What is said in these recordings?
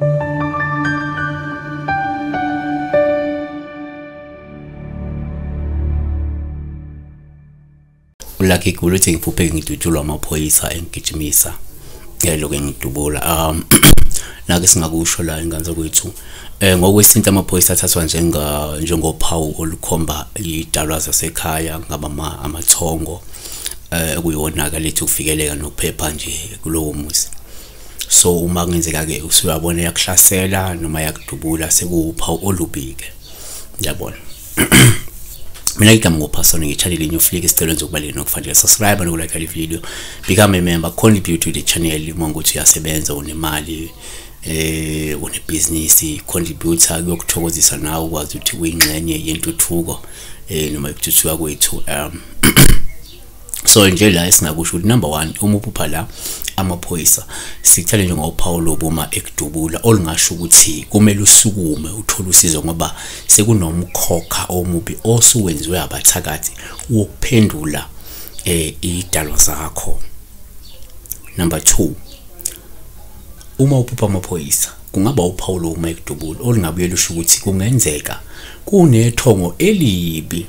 Lucky Gulu uthi ngiphuphe ngidutshulwa amaphoyisa engigijimisa lokho engidubula. Nake singakusho la ingane zakwethu, ngokwesintu amaphoyisa athathwa njengophawu olukhomba idalwa zasekhaya, ngaba amathongo okuyiwona lethu ukuvikeleka nokuphepha nje kulowo muzi. So uma kungenzeka ke usuyabona yakuhlasela noma yakudubula, sekuwuphawu olubi-ke, ngiyabona. Mina igama ngoPhasona nge-channel New Flick. Isicelo nje ukubaluleka nokufanele subscribe nokulike le video, become a member, contribute to the channel. Uma ukuthi uyasebenza, unemali, unebhizinisi, contribute, kuyokuthokozisa nawe ukwazi ukuthi uyingxenye yentuthuko noma ukuthuthuka kwethu. So nje la esingakusho ukuthi number 1, uma uphupha la amaphoyisa, sikuthale njengophawu lobuma ekudubula, olungasho ukuthi kumele usukume uthole usizo ngoba sekunomkhokha omubi osuwenziwe abathakathi wokuphendula idalwa zakho. Number 2, uma uphupha amaphoyisa kungaba uphawu lobuma ekudubula olungabuye lusho ukuthi kungenzeka kunethongo elibi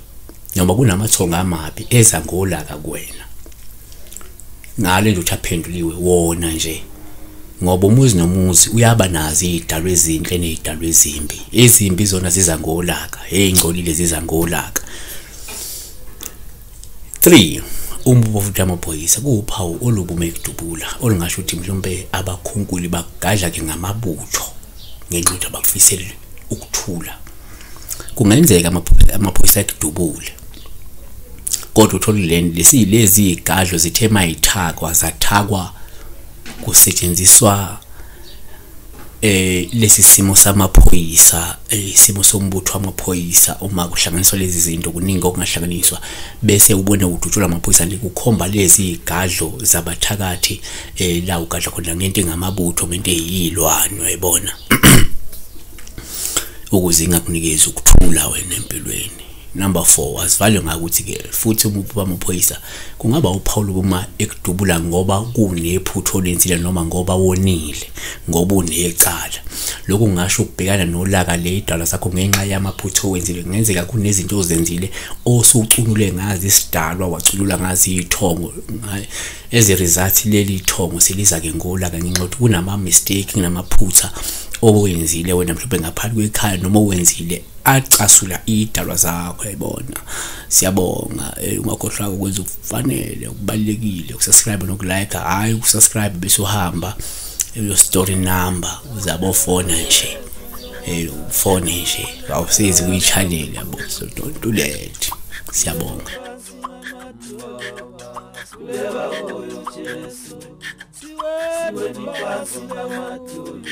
noma kunamathongo amabi eza ngolaka kuwena, ngale nje uthi aphenduliwe wona nje, ngoba umuzi nomuzi uyaba nazo izidalwa ezinhle nezidalwa ezimbi. Ezimbi zona ziza ngolaka, ezingcolile ziza ngolaka. 3, uma uphupha amaphoyisa kuwuphawu olubume ekudubula olungasho ukuthi mhlawumbe abakhunkuli bagadla ke ngamabutho ngenxa yokuthi abakufiseli ukuthula. Kungenzeka amaphoyisa ekudubule, kodwa uthole lezi igadlo zithe mayithakwa zathakwa kusetshenziswa lesi simo samaphoyisa, isimo sombutho wamaphoyisa. Uma kuhlanganiswa lezi zinto kuningi okungahlanganiswa, bese ubone udutshulwa amaphoyisa likukhomba lezi igadlo zabathakathi, la ugadla khona ngento engamabutho, ngento eyilwane, uyayibona, ukuze ingakunikeza ukuthula wena empilweni. Number 4, asivale ngakuthi ke futhi uma uphupha amaphoyisa kungaba uphawu lokuma ekudubula ngoba kunephutho olenzile noma ngoba wonile, ngoba unecala. Lokhu kungasho ukubhekana nolaka le idalwa sakho ngenxa yamaphutho owenzile. Kungenzeka kunezinto ozenzile osucunule ngazo isidalwa, wacunula ngazo ithongo, as a result leli thongo seliza ke ngolaka ngenxa yokuthi kunama mistake, kunamaphutha owenzile wena mhlawumbe ngaphansi kwekhaya noma owenzile acasula idalwa zakho, yayibona. Siyabonga, ungakhohlwa ukwenza okufanele, okubalulekile, ukusubscribe nokulike. Hhayi ukusubscribe bese uhamba iyo story number uzabofona nje, ufone nje, awusizi kwi-channel yabo. So don't do that. Siyabonga. Siweni phansi namadolo.